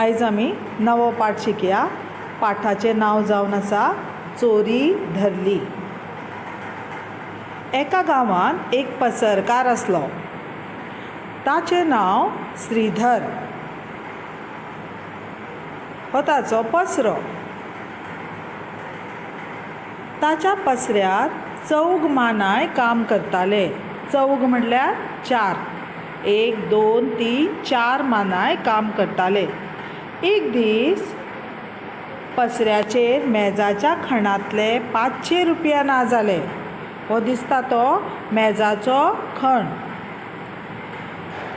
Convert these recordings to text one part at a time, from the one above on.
आयज आमी नवो पाठ शिकया. पाठाचें नांव जावन आसा चोरी धरली. एका गांवांत एक पसरकार आसलो. ताचें नांव श्रीधर. हो ताचो पसरो. ताच्या पसऱ्यार चौग मानाय काम करताले. चौग म्हणल्यार चार. एक, दोन, तीन, चार मानाय काम करताले. एक दीस पसऱ्याचेर मेजाच्या खणांतले 500 रुपया ना जाले. हो दिसता तो मेजाचो खण.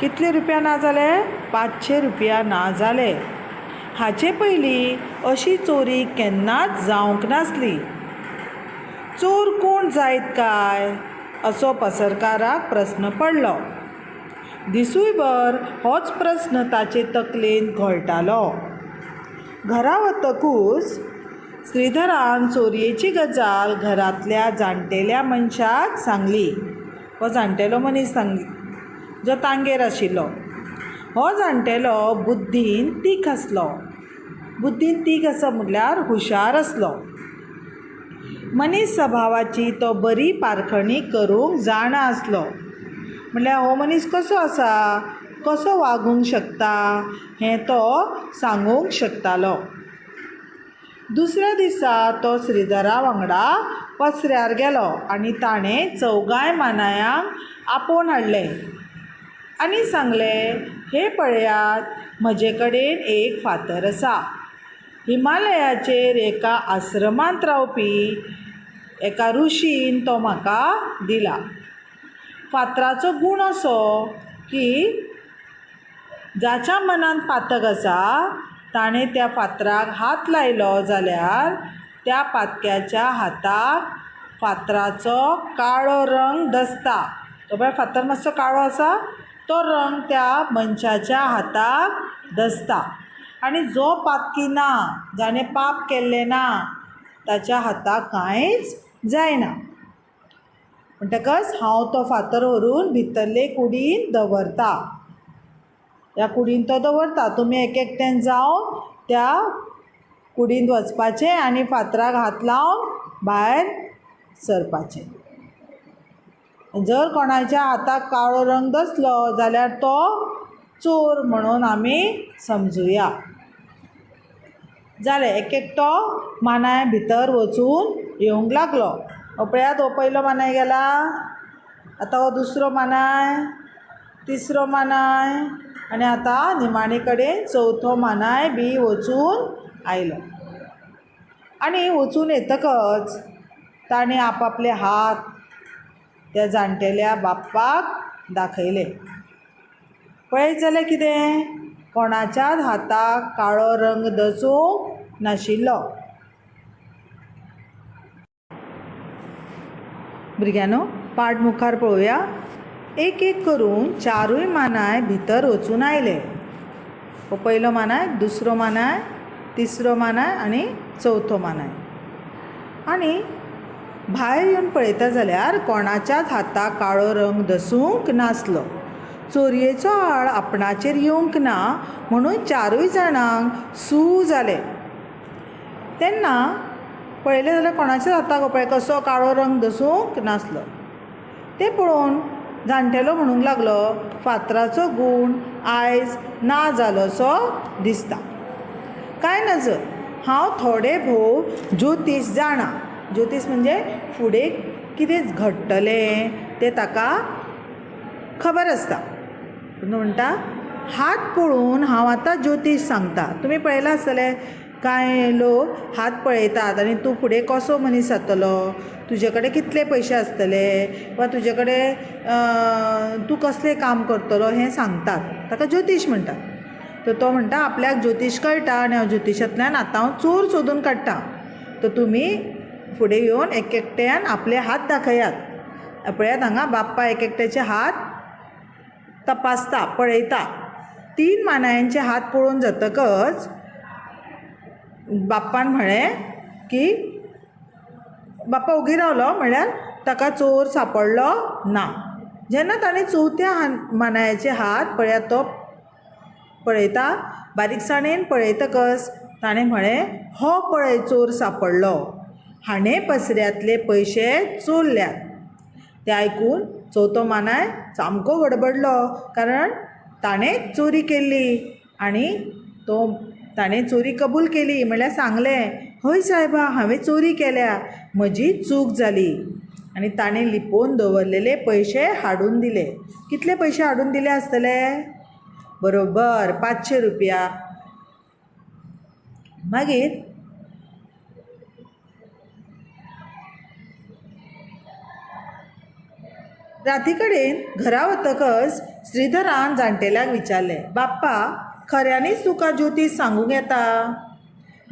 कितले रुपया ना जाले? 500 रुपया ना जाले. हाचे पयलीं अशी चोरी केन्नाच जावंक नासली. चोर कोण जायत काय असो पसरकाराक प्रस्न पडलो. दिसूयभर होच प्रस्न ताचे तकलेंत घोळटालो. घरा वतकूच श्रीधरान चोरयेची गजाल घरांतल्या जाणटेल्या मनशाक सांगली. हो जाणटेलो मनीस जो तांगेर आशिल्लो. हो जाणटेलो बुद्दीन तीख आसलो. बुद्दीन तीख आसप म्हटल्यार हुशार आसलो. मनीस सभावाची तो बरी पारखणी करूंक जाणा आसलो. म्हटल्यार हो मनीस कसो आसा, कसो वागूंक शकता हें तो सांगूंक शकतालो. दुसऱ्या दिसा तो श्रीधरा वांगडा पसऱ्यार गेलो आनी ताणें चौगांय मानायांक आपोवन हाडले आनी सांगलें, हें पळयात, म्हजे कडेन एक फातर आसा. हिमालयाचेर एका आश्रमांत रावपी एका ऋषीन तो म्हाका दिला. फातराचो गूण असो की जाच्या मनांत पातक आसा ताणें त्या फातराक हात लायलो जाल्यार त्या पातक्याच्या हाताक फातराचो काळो रंग दसता. तो पळय फातर मातसो काळो आसा तो रंग त्या मनशाच्या हाताक दसता. आनी जो पातकी ना, जाणें पाप केल्लें ना, ताच्या हाताक कांयच जायना. म्हणटकच हांव तो फातर व्हरून भितरले कुडीन दवरता. ह्या कुडीन तो दवरता. तुमी एक एकट्यान जावन त्या कुडींत वचपाचें आनी फातराक हात लावन भायर सरपाचें. जर कोणाच्या हाताक काळो रंग दसलो जाल्यार तो चोर म्हणून आमी समजुया. जालें, एक एकटो मानाय भितर वचून येवंक लागलो. हो पळयात, हो पयलो मानाय गेला, आतां हो दुसरो मानाय, तिसरो मानाय आनी आतां निमाणे कडेन चवथो मानाय बी वचून आयलो. आनी वचून येतकच ताणें आपआपले हात त्या जाणटेल्या बाप्पाक दाखयले. पळयत जाल्यार कितें, कोणाच्याच हाताक काळो रंग दसूंक नाशिल्लो. भुरग्यांनो, पाठ मुखार पळोवया. एक एक करून चारूय मानाय भितर वचून आयले. हो पयलो मानाय, दुसरो मानाय, तिसरो मानाय आनी चवथो मानाय. आनी भायर येवन पळयता जाल्यार कोणाच्याच हाताक काळो रंग दसूंक नासलो. चोरयेचो आळ आपणाचेर येवंक ना म्हणून चारूय जाणांक सूऽ जालें. तेन्ना पळयलें जाल्यार कोणाच्याच हाताक पळय कसो काळो रंग दसूंक नासलो. तें पळोवन जाणटेलो म्हणूंक लागलो, फातराचो गूण आयज ना जालोसो दिसता. कांय नजर, हांव थोडे भोव ज्योतीश जाणा. ज्योतीश म्हणजे फुडें कितें घडटलें तें ताका खबर आसता. पूण म्हणटा, हात पळोवन हांव आतां ज्योतीश सांगता. तुमी पळयलां आसतलें, कांय लोक हात पळयतात आनी तूं फुडें कसो मनीस जातलो, तुजे कडेन कितले पयशे आसतले वा तुजे कडेन तूं कसलें काम करतलो हें सांगतात. ताका ज्योतीश म्हणटात. तर तो म्हणटा आपल्याक ज्योतीश कळटा आनी हांव ज्योतिशांतल्यान आतां हांव चोर सोदून काडटा. तर तुमी फुडें येवन एक एकट्यान आपले हात दाखयात. पळयात हांगा बाप्पा एक एकट्याचे हात तपासता, पळयता. तीन मानायांचे हात पळोवन जातकच बाप्पान म्हळें की बाप्पा ओगी रावलो, म्हळ्यार ताका चोर सांपडलो ना. जेन्ना ताणें चवथ्या मानायाचे हात पळयात तो पळयता बारीकसाणेन पळयतकच ताणें म्हळें, हो पळय चोर सांपडलो. हाणें पसऱ्यांतले पयशे चोरल्यात. तें आयकून चवथो मानाय सामको गडबडलो, कारण ताणें चोरी केल्ली आनी तो ताणें चोरी कबूल केली, म्हणल्यार सांगलें, हय सायबा, हांवें चोरी केल्या, म्हजी चूक जाली. आनी ताणें लिपोवन दवरलेले पयशे हाडून दिले. कितले पयशे हाडून दिले आसतले? बरोबर, 500 रुपया. मागीर राती कडेन घरा वतकच श्रीधरान जाणटेल्याक विचारलें, बाप्पा, खऱ्यांनीच तुका ज्योतीश सांगूंक येता?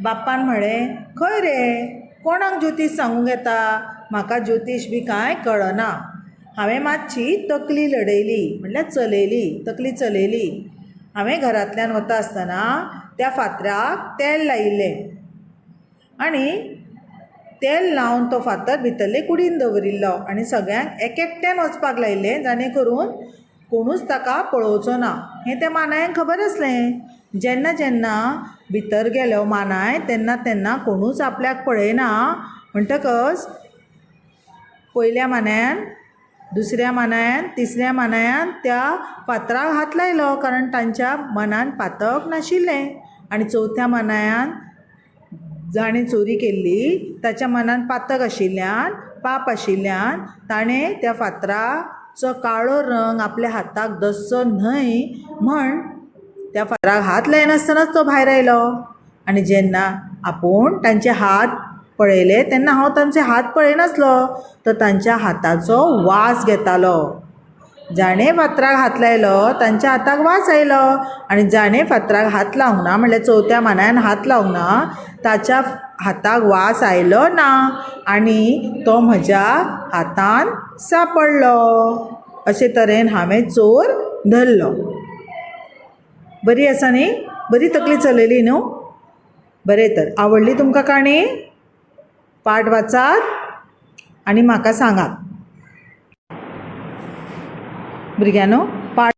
बाप्पान म्हळें, खंय रे, कोणाक ज्योतीश सांगूंक येता? म्हाका ज्योतीश बी कांय कळना. हांवें मातशी तकली लडयली, म्हणल्यार चलयली, तकली चलयली. हांवें घरांतल्यान वता आसतना त्या फातराक तेल लायिल्लें आनी तेल लावन तो फातर भितरले कुडीन दवरिल्लो आनी सगळ्यांक एक एकट्यान वचपाक लायिल्लें, जाणें करून कोणूच ताका पळोवचो ना. हें त्या मानायांक खबर आसलें. जेन्ना जेन्ना भितर गेलो मानाय तेन्ना तेन्ना कोणूच आपल्याक पळयना. म्हणटकच पयल्या मानायान, दुसऱ्या मानायान, तिसऱ्या मानायान त्या फातराक हात लायलो, कारण तांच्या मनान पातक नाशिल्लें. आनी चवथ्या मानायान, जाणें चोरी केल्ली, ताच्या मनान पातक आशिल्ल्यान, पाप आशिल्ल्यान ताणें त्या फातराचो काळो रंग आपल्या हाताक दसचो न्हय म्हण त्या फातराक हात लायनासतनाच तो भायर आयलो. आनी जेन्ना आपूण तांचे हात पळयले तेन्ना हांव तांचे हात पळयनासलो, तर तांच्या हाताचो वास घेतालो. जाणें फातराक हात लायलो तांच्या हाताक वास आयलो आनी जाणें फातराक हात लावंक ना, म्हणल्यार चवथ्या मानायान हात लावंक ना, ताच्या हाताक वास आयलो ना आनी तो म्हज्या हातान सांपडलो. अशे तरेन हांवें चोर धरलो. बरी आसा न्ही? बरी तकली चलयली न्हू? बरें तर, आवडली तुमकां काणी? पाठ वाचात आनी म्हाका सांगात. भुरग्यांनो, पाठ